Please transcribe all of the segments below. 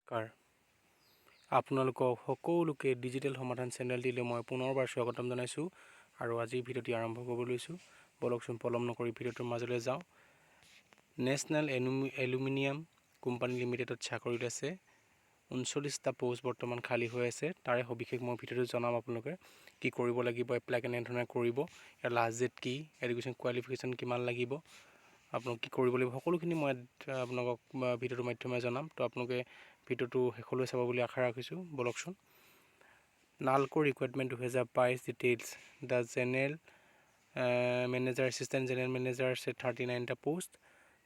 নমস্কাৰ, আপোনালোকক সকলোকে ডিজিটেল সমাধান চেনেলটিলৈ মই পুনৰবাৰ স্বাগতম জনাইছোঁ আৰু আজিৰ ভিডিঅ'টি আৰম্ভ কৰিব লৈছোঁ। ব'লকচোন, পলম নকৰি ভিডিঅ'টোৰ মাজলৈ যাওঁ। নেশ্যনেল এলুমিনিয়াম কোম্পানী লিমিটেডত চাকৰিত আছে। 39টা প'ষ্ট বৰ্তমান খালী হৈ আছে। তাৰে সবিশেষ মই ভিডিঅ'টোত জনাম। আপোনালোকে কি কৰিব লাগিব, এপ্লাই কেনেধৰণে কৰিব, ইয়াৰ লাষ্ট ডেট কি, এডুকেশ্যন কোৱালিফিকেশ্যন কিমান লাগিব, আপোনালোক কি কৰিব লাগিব, সকলোখিনি মই আপোনালোকক ভিডিঅ'টোৰ মাধ্যমেৰে জনাম। তো আপোনালোকে ভিডিঅ'টো শেষলৈ চাব বুলি আশা ৰাখিছোঁ। ব'লকচোন। NALCO recruitment 2022 details. The general manager, assistant general manager আছে 39টা প'ষ্ট,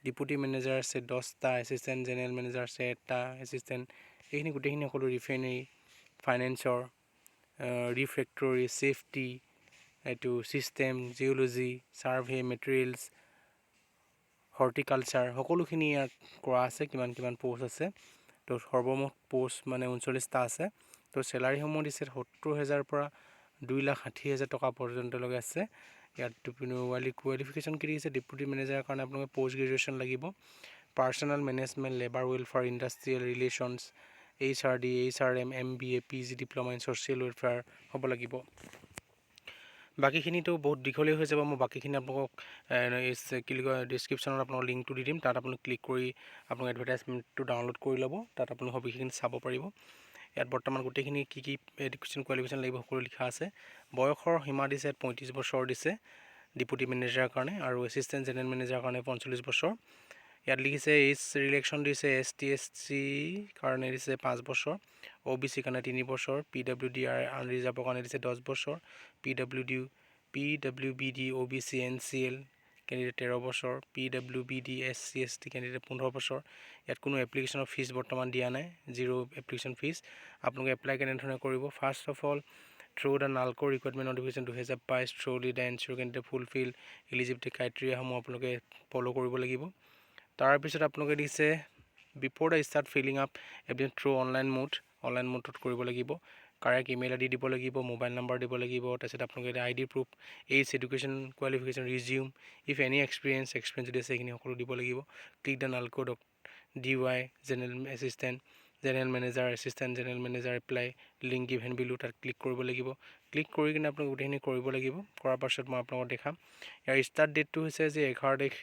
ডিপুটি মেনেজাৰ আছে 10টা, এছিষ্টেণ্ট জেনেৰেল মেনেজাৰ আছে এটা, এছিষ্টেণ্ট, এইখিনি গোটেইখিনি সকলো ৰিফাইনেৰী, ফাইনেন্সৰ, ৰিফ্ৰেক্টৰী, ছেফটি, এইটো system, geology, survey, materials, horticulture, সকলোখিনি ইয়াত কৰা আছে, কিমান কিমান প'ষ্ট আছে। তো সৰ্বমুঠ প'ষ্ট মানে 39টা আছে। তো চেলাৰীসমূহ দিছে 70 হেজাৰৰ পৰা 2,60,000 টকা পৰ্যন্তলৈকে আছে। ইয়াত কোৱালিফিকেশ্যন কি দিছে? ডেপুটি মেনেজাৰৰ কাৰণে আপোনালোকে পষ্ট গ্ৰেজুৱেশ্যন লাগিব। Personnel management, labour welfare, industrial relations, HRD, HRM, MBA, PG diploma in social welfare হ'ব লাগিব। বাকীখিনিতো বহুত দীঘলীয়া হৈ যাব। মই বাকীখিনি আপোনালোকক কি বুলি কয়, ডিছক্ৰিপশ্যনত আপোনালোকৰ লিংকটো দি দিম। তাত আপুনি ক্লিক কৰি আপোনালোকে এডভাৰটাইজমেণ্টটো ডাউনলোড কৰি ল'ব। তাত আপুনি সবিশেষখিনি চাব পাৰিব। ইয়াত বৰ্তমান গোটেইখিনি কি কি এডুকেশ্যন কোৱালিফিকেশ্যন লাগিব, সকলো লিখা আছে। বয়সৰ সীমা দিছে 35 বছৰ দিছে ডিপুটি মেনেজাৰৰ কাৰণে আৰু এছিষ্টেণ্ট জেনেৰেল মেনেজাৰৰ কাৰণে 45 বছৰ। ইয়াত লিখিছে এইজ ৰিলেক্সন দিছে, এছ টি, এছ চি কাৰণে দিছে 5 বছৰ, অ' বি চিৰ কাৰণে 3 বছৰ, পি ডাব্লিউ ডি আৰ আনৰিজাৰ্ভৰ কাৰণে দিছে 10 বছৰ, P W D, P W B D, O B C, N C L candidate 13 বছৰ, P W B D, S C, S T candidate 15 বছৰ। ইয়াত কোনো এপ্লিকেশ্যনৰ ফিজ বৰ্তমান দিয়া নাই, জিৰ' এপ্লিকেশ্যন ফিজ। আপোনালোকে এপ্লাই কেনেধৰণে কৰিব? First of all, through the NALCO recruitment notification 2022, thoroughly the ensure candidate fulfil eligibility ক্ৰাইটেৰিয়াসমূহ আপোনালোকে ফ'ল' কৰিব লাগিব। তাৰপিছত আপোনালোকে দিছে before the start filling up application through online mode, online মোডত কৰিব লাগিব। কাৰেক্ট ইমেইল আই ডি দিব লাগিব, মোবাইল নাম্বাৰ দিব লাগিব। তাৰপিছত আপোনালোকে ID proof, age, education qualification, resume, if any experience যদি আছে, সেইখিনি সকলো দিব লাগিব। Click the NALCO dot DY general, assistant general manager, assistant general manager apply link given below, তাত ক্লিক কৰিব লাগিব। ক্লিক কৰি কিনে আপোনালোকে গোটেইখিনি কৰিব লাগিব। কৰাৰ পাছত মই আপোনালোকক দেখাম। ইয়াৰ ষ্টাৰ্ট ডেটটো হৈছে যে 11 তাৰিখ,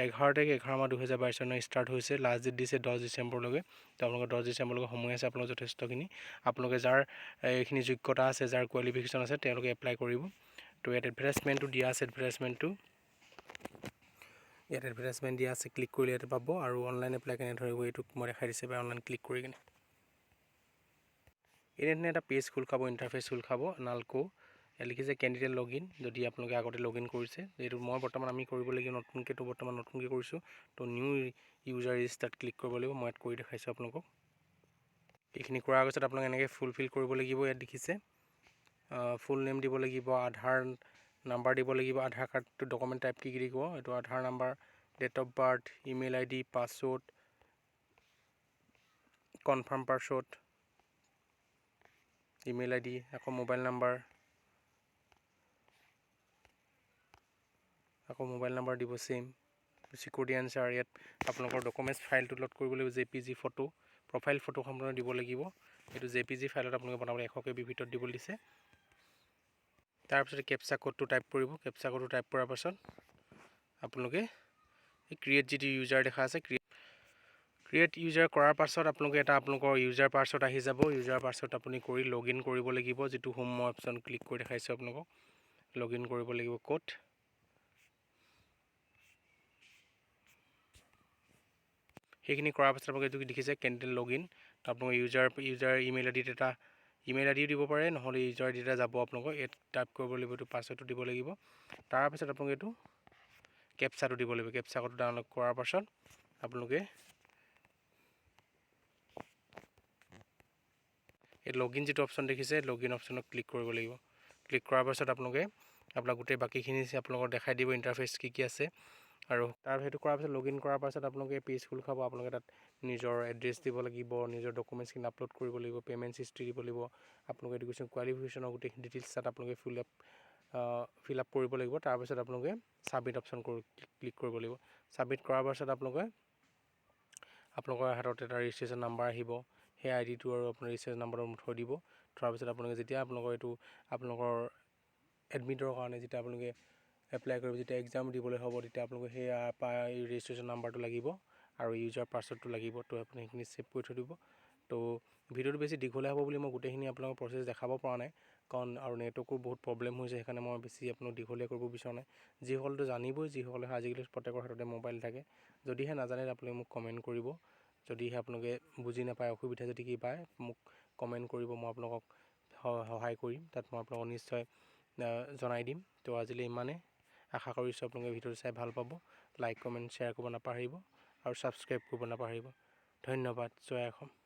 11 তাৰিখ 11 মাহ 2022 চনৰ ষ্টাৰ্ট হৈছে। লাষ্ট ডেট দিছে 10 ডিচেম্বৰলৈকে। তো আপোনালোকৰ 10 ডিচেম্বৰলৈকে সময় আছে আপোনালোকৰ যথেষ্টখিনি। আপোনালোকে যাৰ এইখিনি যোগ্যতা আছে, যাৰ কোৱালিফিকেশ্যন আছে, তেওঁলোকে এপ্লাই কৰিব। তো ইয়াত এডভাৰটাইজমেণ্টটো দিয়া আছে। এডভাৰটাইজমেণ্টটো ইয়াত এডভাৰটাইজমেণ্ট দিয়া আছে, ক্লিক কৰিলে ইয়াতে পাব। আৰু অনলাইন এপ্লাই কেনেদৰে কৰিব, এইটোক মই দেখাই দিছে বা অনলাইন ক্লিক কৰি কিনে এনেধৰণে এটা পেজ খোল খাব, ইণ্টাৰফেচ খোল খাব। নালকো ইয়াত লিখিছে কেণ্ডিডেট লগ ইন। যদি আপোনালোকে আগতে লগ ইন কৰিছে, এইটো মই বৰ্তমান আমি কৰিব লাগিব নতুনকৈ। তো বৰ্তমান নতুনকৈ কৰিছোঁ, তো নিউ ইউজাৰ ৰেজিষ্টাৰত ক্লিক কৰিব লাগিব। মই ইয়াত কৰি দেখাইছোঁ আপোনালোকক। এইখিনি কৰাৰ পিছত আপোনালোকে এনেকৈ ফুলফিল কৰিব লাগিব। ইয়াত দেখিছে ফুল নেম দিব লাগিব, আধাৰ নাম্বাৰ দিব লাগিব, আধাৰ কাৰ্ডটো ডকুমেণ্ট টাইপ কি কি দিব, এইটো আধাৰ number, date of birth, email ID, password, confirm password, email ID, আকৌ মোবাইল নাম্বাৰ, আকৌ মোবাইল নাম্বাৰ দিব ছেইম, চিকিউৰিটি আনচাৰ। ইয়াত আপোনালোকৰ ডকুমেণ্টছ ফাইলটো লোড কৰিব লাগিব, জেপিজি ফটো, প্ৰফাইল ফটোখন আপোনালোকে দিব লাগিব। এইটো জেপিজি ফাইলত আপোনালোকে বনাবলৈ 100 কেবিৰ ভিতৰত দিবলৈ দিছে। তাৰপিছত কেপচা ক'ডটো টাইপ কৰিব। কেপচা ক'ডটো টাইপ কৰাৰ পাছত আপোনালোকে এই ক্ৰিয়েট যিটো ইউজাৰ দেখা আছে, ক্ৰিয়েট ইউজাৰ কৰাৰ পাছত আপোনালোকে এটা আপোনালোকৰ ইউজাৰ পাছৱৰ্ড আহি যাব। ইউজাৰ পাছৱৰ্ড আপুনি কৰি লগ ইন কৰিব লাগিব। যিটো হোম মই অপশ্যন ক্লিক কৰি দেখাইছোঁ আপোনালোকক, লগ ইন কৰিব লাগিব ক'ত। সেইখিনি কৰাৰ পাছত আপোনালোকে এইটো দেখিছে কেণ্ডিডেট লগ ইন। তো আপোনালোকৰ ইউজাৰ ইমেইল আই ডিত এটা ইমেইল আই ডিও দিব পাৰে, নহ'লে ইউজাৰ আই ডি এটা যাব আপোনালোকৰ। ইয়াত টাইপ কৰিব লাগিব, এইটো পাছৱৰ্ডটো দিব লাগিব। তাৰপিছত আপোনালোকে এইটো কেপচাটো দিব লাগিব। কেপচা কোডটো ডাউনলোড কৰাৰ পাছত আপোনালোকে এই লগ ইন যিটো অপশ্যন দেখিছে, লগ ইন অপশ্যনত ক্লিক কৰিব লাগিব। ক্লিক কৰাৰ পাছত আপোনালোকে আপোনাক গোটেই বাকীখিনি আপোনালোকক দেখাই দিব ইণ্টাৰফেচ কি কি আছে। আৰু তাৰ সেইটো কৰাৰ পাছত, লগ ইন কৰাৰ পাছত আপোনালোকে পেজ খোল খাব। আপোনালোকে তাত নিজৰ এড্ৰেছ দিব লাগিব, নিজৰ ডকুমেণ্টছখিনি আপলোড কৰিব লাগিব, পে'মেণ্ট হিষ্ট্ৰী দিব লাগিব, আপোনালোকে এডুকেশ্যন কোৱালিফিকেশ্যনৰ গোটেইখিনি ডিটেইলছ তাত আপোনালোকে ফিল আপ কৰিব লাগিব। তাৰপিছত আপোনালোকে ছাবমিট অপশ্যন ক্লিক কৰিব লাগিব। ছাবমিট কৰাৰ পাছত আপোনালোকে আপোনালোকৰ হাতত এটা ৰেজিষ্ট্ৰেশ্যন নাম্বাৰ আহিব। সেই আই ডিটো আৰু আপোনাৰ ৰেজিষ্ট্ৰেশ্যন নাম্বাৰটো থৈ দিব। থোৱাৰ পিছত আপোনালোকে যেতিয়া আপোনালোকৰ এইটো আপোনালোকৰ এডমিটৰ কাৰণে যেতিয়া আপোনালোকে এপ্লাই কৰিব, যেতিয়া এক্সাম দিবলৈ হ'ব, তেতিয়া আপোনালোকে সেই ৰেজিষ্ট্ৰেশ্যন নাম্বাৰটো লাগিব আৰু ইউজাৰ পাছৱৰ্ডটো লাগিব। তো আপুনি সেইখিনি ছেভ কৰি থৈ দিব। তো ভিডিঅ'টো বেছি দীঘলীয়া হ'ব বুলি মই গোটেইখিনি আপোনালোকৰ প্ৰচেছ দেখাব পৰা নাই, কাৰণ আৰু নেটৱৰ্কো বহুত প্ৰব্লেম হৈছে। সেইকাৰণে মই বেছি আপোনাক দীঘলীয়া কৰিব বিচৰা নাই। যিসকলেতো জানিবই, যিসকলে আজিকালি প্ৰত্যেকৰ হাততে মোবাইল থাকে। যদিহে নাজানে, আপোনালোকে মোক কমেণ্ট কৰিব। যদিহে আপোনালোকে বুজি নাপায়, অসুবিধা যদি কি পায়, মোক কমেণ্ট কৰিব, মই আপোনালোকক সহায় কৰিম। তাত মই আপোনালোকক নিশ্চয় জনাই দিম। তো আজিলৈ ইমানেই। আশা কৰিছোঁ আপোনালোকে ভিডিঅ'টো চাই ভাল পাব। লাইক, কমেণ্ট, শ্বেয়াৰ কৰিব নাপাহৰিব আৰু ছাবস্ক্ৰাইব কৰিব নাপাহৰিব। ধন্যবাদ। জয় অসম।